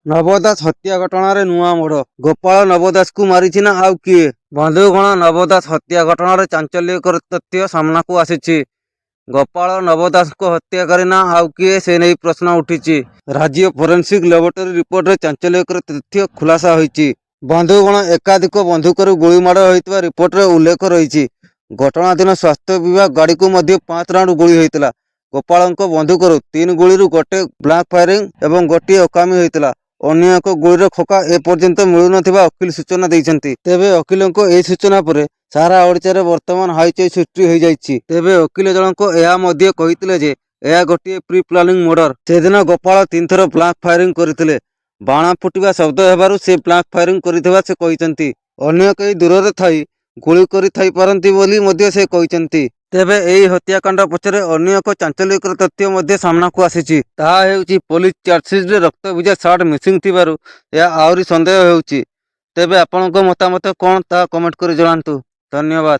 ନବ ଦାସ ହତ୍ୟା ଘଟଣାରେ ନୂଆ ମୋଡ଼। ଗୋପାଳ ନବ ଦାସକୁ ମାରିଛି ନା ଆଉ କିଏ? ବନ୍ଧୁଗଣ, ନବ ଦାସ ହତ୍ୟା ଘଟଣାରେ ଚାଞ୍ଚଲ୍ୟକର ତଥ୍ୟ ସାମ୍ନାକୁ ଆସିଛି। ଗୋପାଳ ନବ ଦାସଙ୍କ ହତ୍ୟାକାରୀ ନା ଆଉ କିଏ, ସେ ନେଇ ପ୍ରଶ୍ନ ଉଠିଛି। ରାଜ୍ୟ ଫୋରେନ୍ସିକ୍ ଲାବୋରେଟୋରୀ ରିପୋର୍ଟରେ ଚାଞ୍ଚଲ୍ୟକର ତଥ୍ୟ ଖୁଲାସା ହୋଇଛି। ବନ୍ଧୁଗଣ, ଏକାଧିକ ବନ୍ଧୁକରୁ ଗୁଳିମାଡ଼ ହୋଇଥିବା ରିପୋର୍ଟରେ ଉଲ୍ଲେଖ ରହିଛି। ଘଟଣା ଦିନ ସ୍ୱାସ୍ଥ୍ୟ ବିଭାଗ ଗାଡ଼ିକୁ ମଧ୍ୟ 5 ରାଉଣ୍ଡ ଗୁଳି ହୋଇଥିଲା। ଗୋପାଳଙ୍କ ବନ୍ଧୁକରୁ ତିନି ଗୁଳିରୁ ଗୋଟେ ବ୍ଲାଙ୍କ ଫାୟାରିଂ ଏବଂ ଗୋଟିଏ ଅକାମୀ ହୋଇଥିଲା। ଅନ୍ୟ ଏକ ଗୁଳିର ଖୋକା ଏପର୍ଯ୍ୟନ୍ତ ମିଳୁନଥିବା ଓକିଲ ସୂଚନା ଦେଇଛନ୍ତି। ତେବେ ଓକିଲଙ୍କ ଏହି ସୂଚନା ପରେ ସାରା ଓଡ଼ିଶାରେ ବର୍ତ୍ତମାନ ହଇଚଇ ସୃଷ୍ଟି ହୋଇଯାଇଛି। ତେବେ ଓକିଲ ଜଣଙ୍କ ଏହା ମଧ୍ୟ କହିଥିଲେ ଯେ ଏହା ଗୋଟିଏ ପ୍ରି ପ୍ଲାନିଂ ମର୍ଡର। ସେଦିନ ଗୋପାଳ ତିନିଥର ବ୍ଲାଙ୍କ ଫାୟାରିଂ କରିଥିଲେ। ବାଣ ଫୁଟିବା ଶବ୍ଦ ହେବାରୁ ସେ ବ୍ଲାଙ୍କ ଫାୟାରିଂ କରିଥିବା ସେ କହିଛନ୍ତି। ଅନ୍ୟ କେହି ଦୂରରେ ଥାଇ ଗୁଳି କରିଥାଇପାରନ୍ତି ବୋଲି ମଧ୍ୟ ସେ କହିଛନ୍ତି। ତେବେ ଏହି ହତ୍ୟାକାଣ୍ଡ ପଛରେ ଅନ୍ୟ ଏକ ଚାଞ୍ଚଲ୍ୟକର ତଥ୍ୟ ମଧ୍ୟ ସାମ୍ନାକୁ ଆସିଛି। ତାହା ହେଉଛି, ପୋଲିସ ଚାର୍ଜସିଟ୍ରେ ରକ୍ତ ଭିଜା ସାର୍ଟ ମିସିଂ ଥିବାରୁ ଏହା ଆହୁରି ସନ୍ଦେହ ହେଉଛି। ତେବେ ଆପଣଙ୍କ ମତାମତ କ'ଣ, ତାହା କମେଣ୍ଟ କରି ଜଣାନ୍ତୁ। ଧନ୍ୟବାଦ।